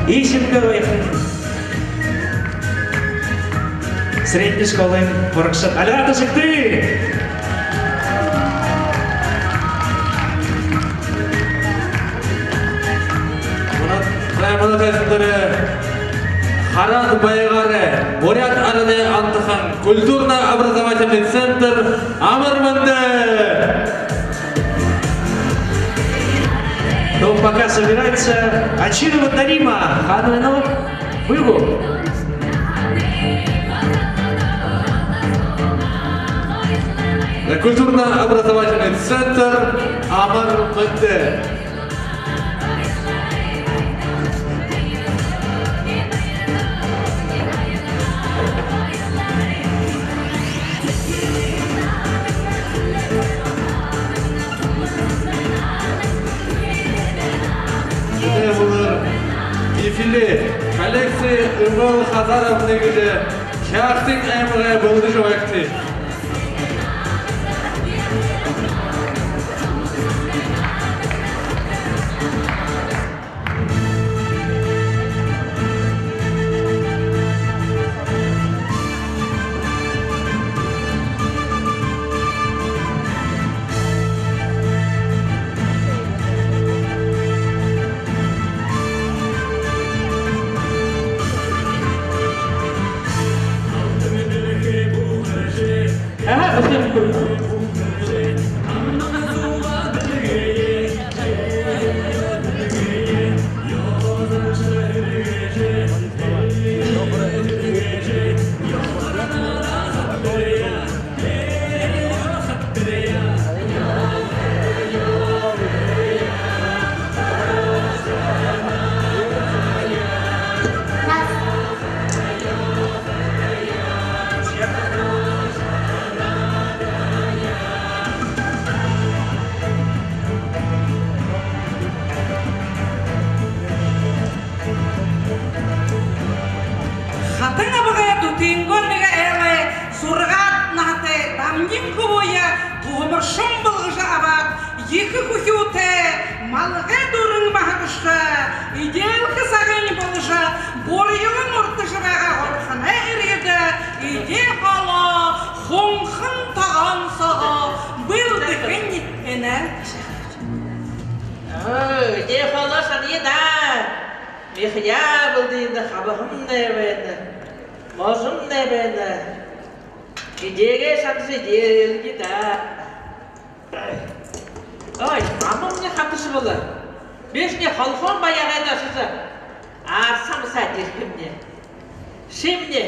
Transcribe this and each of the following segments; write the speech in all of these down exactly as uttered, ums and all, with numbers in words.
Ишимгэ баян средний школын һурагшад, альгаа ташагты. Мүнөө, мүнөө тайзан дээрэ хараад байгаарай, Буряад арадай онтохон культурно-образовательный центр «Амар мэндэ». Ну, пока собирается Очирова Дарима, хаана байнаб? Буюу. Культурно-образовательный центр «Амар мэндэ». Эдэ болор дефиле, коллекция Иван Хазаровны гэжэ Хяагтын аймагай бэлдэжэ байгты. Хатан абгай Дүтынгөө нэгэ айлай зургаан наһатай Дамнин хүбүүе туһамаршан болгожо абаад, ехэ хүхюутэй малгай дүүрэн баһа бэшэ, эдеэлхэ сагынь болжо, бурьялан уртажа байгаа һургана. Эрьедэ, эдеэ хоолоо, хунхан тогоон соогоо бэлдэхэнь энэ. Өө, эдеэ хоолоо шаная даа. Мяхаяа бэлдэнэ, хабаһамнай байна, можомнай байна. Эдеэгээ шанажа эдеэлгэе даа. Ой, амамни хаташабала. Бишни холхоон баягайда ошожо, арса амсаад ерэхэмни. Шимни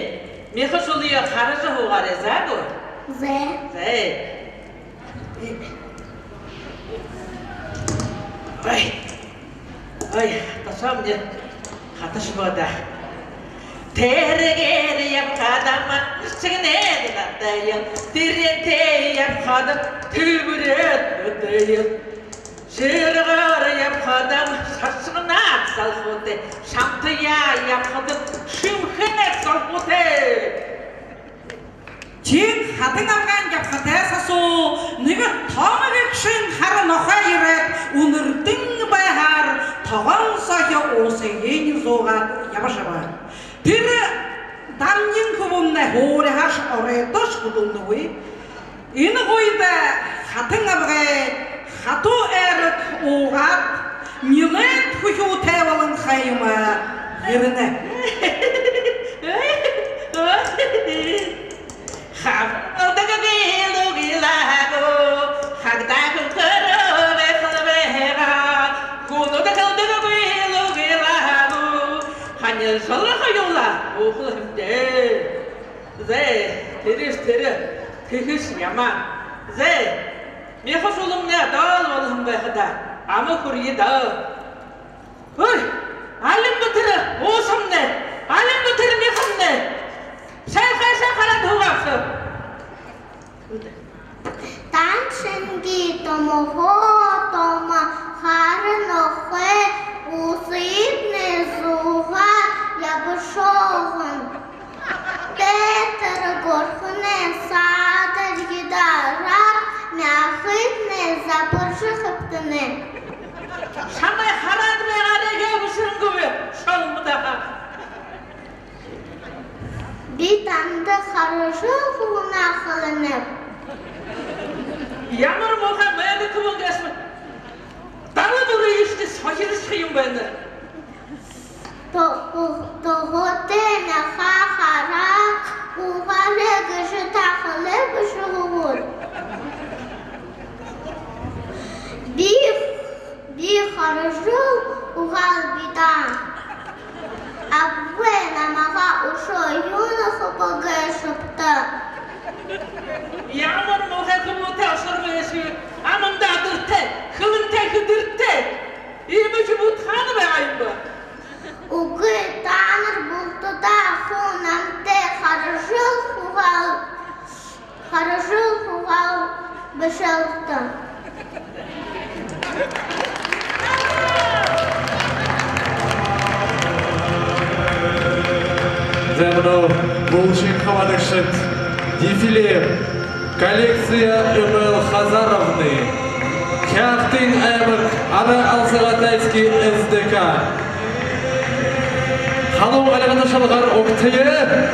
мяха шулууе хаража һуугаарай, зай гү? Зай. Зай. Ой. Ой, тосоомни хаташабаа даа. Тэргээр ябахадам, шэгнээд надаял, тэрэнтэй ябахадам, тэбэрээд надаял. Шэргээр ябахадам, шаршаганаад залхуутай, шамтаяа ябахадам, шэмхэнээд залхуутай. Тиин хатан абгайн ябахатай сасуу нэгэ томо гэгшын хара нохой ерээд, үнэртэн байһаар тогоон соохи уусыень зуугаад ябажа абаа. Тэрэ Дамнин хүбүүмнай һууриһааш оройдоошье хүдэлнэгүй. Энэ хойто хатан абгай хатуу айраг уугаад, нилээд хүхюутэй болонхой юм ерэнэ. Хаб-, удаггүй лугилаагүй, хагдаа хүнхэрөө байхал байгаа. Хүн удаггүй лугилаагүй, ханил соло хоюулаа уухал хэмдээ. Зай, тэрэш тэрэ, тэхэш ямаа. Зай, мяха шулуумнай доол болоһон байха даа, ама хүрье даа. Ой, алин бэ тэрэ уусамнай, алин бэ тэрэ мяхамнай? Шай хайшаа хараад һуугаарша. Тан шэнги томоһоо томо хара нохой уусыетнай зуугаад ябашоо һэн. Тээ тэрэ горхоной саада эрьедэ ороод, мяхыетнай забаржа хэбтэнэ. Шамай Танда Харжал хүбүүнэй хэлэнэб. Ямар муухай мэдэхэ хүбүүн гээшэб. Дала дурыешни сохиршохо юм байна. То-, то-, тоготой мяха хараа, угаарай гэжэ та хэлээ бэшэ гүт? Би, би Харжал угаалби даа. Абгай намайгаа үшөө юунэй хүбүүн гээшэбта? Ямар муухай хүбүүтэй ошорбо гээшэб. Аманда адартаа, хэлэнтэй хэдэртэй. Иимэ хүбүүд хаана байгаа юм бэ? Үгы, таанар бултадаа хуу намтай Харжал угаал-, Харжал угаал бэшэ л даа. За, мүнөө булшын хабаадагшад дефиле. Коллекция М Л Хазаровны. Хяагтын аймаг, Ара-Алсу-Атайский С Д К. Халуун альга ташалгаар угтая.